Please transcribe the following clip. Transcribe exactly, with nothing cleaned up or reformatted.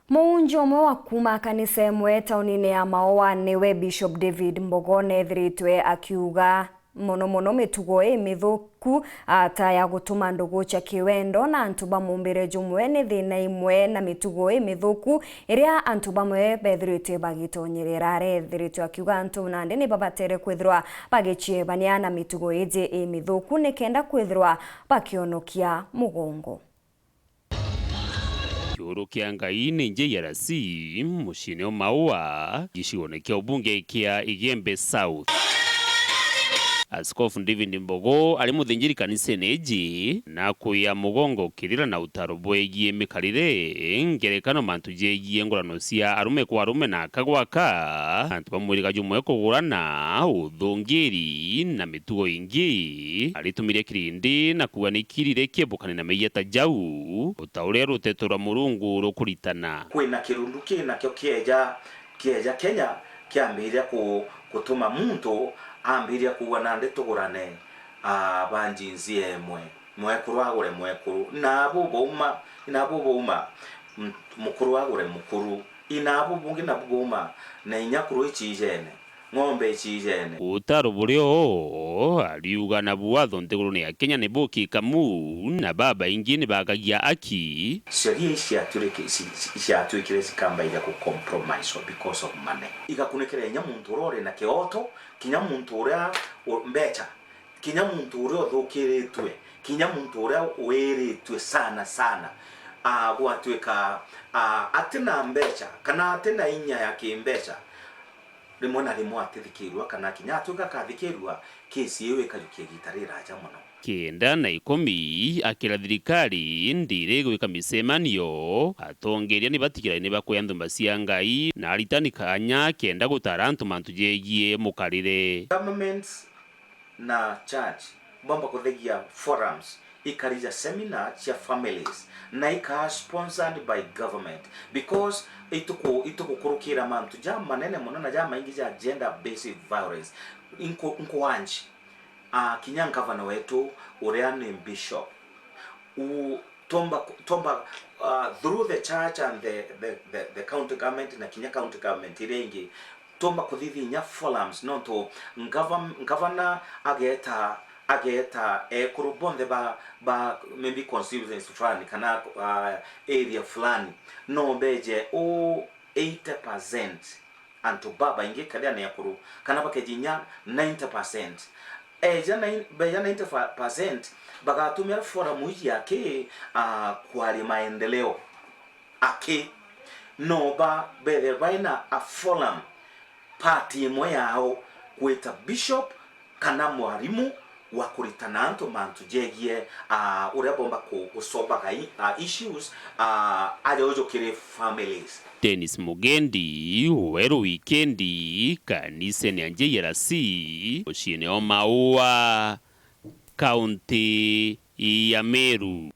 Muunji umwe wa kuuma kanisa imwe taunine ya Maua niwe Bishop David Mbogo neethiritwe akiuga mono mono mitugo imithuku, a, ta ya gutuma ndugu cia kiwendo na antu ba mumbire jumwe ni thina imwe na mitugo imithuku iria antu bamwe beethiritwe bagitonyerera. Areethiritwe akiuga antu nandi ni babatere kwithirwa bagiciebania na mitugo iji imithuku nikenda kwithirwa bakionokia mugongo. Kiuru kia Ngai ni J R C, muciine o Maua, gicigoone kia ubunge kia Igembe South. Askofu David Mbogo ari muthinjiri kanisene iji, na kuya mugongo kirira na utaro bwegie mikarire, ngerekano mantu jegie ngurano cia arume kwa arume na aka gwa aka, antu ba mwiriga jumwe kugurana, uthungiri na mitugo ingi, aritumire kirindi na kuuga ni kirire kiebukane na meeyia ta jau, o ta uria ruteto rwa Murungu rukuritana. Kwina kirundu kinakio kieja, kieja Kenya, kiambiria ku-, gutuma muntu ambiria kuuga nandi tugurane, a, ba njinsi emwe, mwekuru agure mwekuru, na abu bauma, na abu bauma, m-, mukuru agure mukuru, ina abu bungi nabu bauma, na inyakuru iciijene. Ng'ombe iciijene. Utaro buria oo ariuga nabu watho nthigurune ya Kenya ni bukikamu, na babaingi ni bakagia aki. Sheria ici ciatwiriki-, ci-, ci-, ciatwikire cikambairia ku compromise because of money. Igakunikira inya muntu uria uri na kioto, kinya muntu uria u-, mbecha, kinya muntu uria uthukiritue, kinya muntu uria wiritue sana sana, a, gwatwika, a, atina mbecha, kana atina inya ya kimbecha, rimwe na rimwe atithikirua kana kinya atwika akathikirua, kesi iu ikajukia igiita riraja mono. Kenda na ikumi, akira thirikari ndiri gwika micemanio, atongeria ni batigira ni bakuya nthumba cia Ngai na aritani kanya kenda gutara antu mantu jegie mukarire. Governments na church bomba kuthegia forums, ikarija seminar cia families, na ikaa sponsored by government, because ituku-, itugukurukira mantu ja manene mono na ja maingi ja gender based violence. Inku-, nkuanji, ah, kinya ngavana wetu uria ni bishop, u-, tomba, tomba, ah, through the church and the, the, the, the county government na kinya county government iria ingi, tumba kuthithia inya forums, nontu ngava-, ngavana ageta, ageta ekuru bonthe ba, ba maybe constituency fulani kana, ah, area fulani, no beje u eighty percent antu babaingi, kethira ni ekuru, kana bakeja inya ninety percent. Eja nai-, beja ninety percent, bagatumira forum iji aki, ah, kwaria maendeleo. Aki, no ba bethe baina a forum, part imwe yao gwita bishop kana mwarimu wa kuritana antu mantu jegie, ah, uria bomba ku-, gusolvaga i-, ah, issues, ah, aja uju kiri families. Dennis Mugendi, Weru Wikendi, kanisene ya J R C, muciine o Maua, kaunti ya Meru.